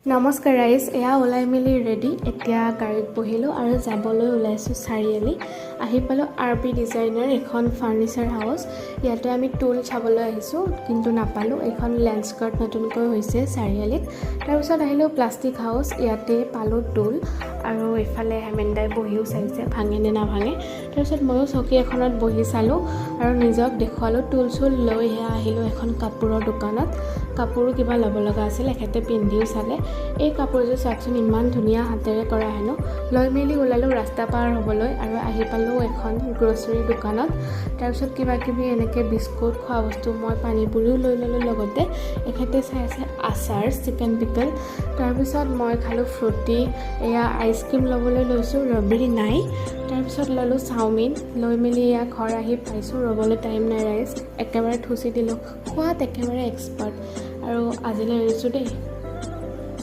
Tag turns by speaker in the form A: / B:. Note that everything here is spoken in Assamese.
A: নমস্কাৰ ৰাইজ, এয়া ওলাই মেলি ৰেডি। এতিয়া গাড়ীত বহিলোঁ আৰু যাবলৈ ওলাইছোঁ চাৰিআলি। আহি পালোঁ আৰ পি ডিজাইনাৰ, এখন ফাৰ্নিচাৰ হাউচ। ইয়াতে আমি টুল চাবলৈ আহিছোঁ, কিন্তু নাপালোঁ। এইখন লেন্সকাৰ্ট নতুনকৈ হৈছে চাৰিআলিত। তাৰপিছত আহিলোঁ প্লাষ্টিক হাউচ, ইয়াতে পালোঁ টুল। আৰু এইফালে হেমেনদাই বহিও চাইছে ভাঙে নে নাভাঙে। তাৰপিছত ময়ো চকী এখনত বহি চালোঁ আৰু নিজক দেখুৱালোঁ। টুল চুল লৈ সেয়া আহিলোঁ এখন কাপোৰৰ দোকানত। কাপোৰো কিবা ল'ব লগা আছিল, এখেতে পিন্ধিও চালে। এই কাপোৰযোৰ চাওকচোন, ইমান ধুনীয়া, হাতেৰে কৰা হেনো। লৈ মেলি ওলালোঁ ৰাস্তা পাৰ হ'বলৈ আৰু আহি পালোঁ এখন গ্ৰ'চাৰী দোকানত। তাৰপিছত কিবা কিবি এনেকৈ বিস্কুট, খোৱা বস্তু, মই পানীপুৰিও লৈ ল'লোঁ। লগতে এখেতে চাই আছে আচাৰ, চিকেন পিকল। তাৰপিছত মই খালোঁ ফ্ৰুটি। এয়া আইচক্ৰীম ল'বলৈ লৈছোঁ, ৰবৰি নাই। তাৰপিছত ল'লোঁ চাওমিন। লৈ মেলি এয়া ঘৰ আহি পাইছোঁ। ৰ'বলৈ টাইম নাই ৰাইজ, একেবাৰে থুচি দিলোঁ। খোৱাত একেবাৰে এক্সপাৰ্ট। আৰু আজিলৈ এৰিছোঁ দেই।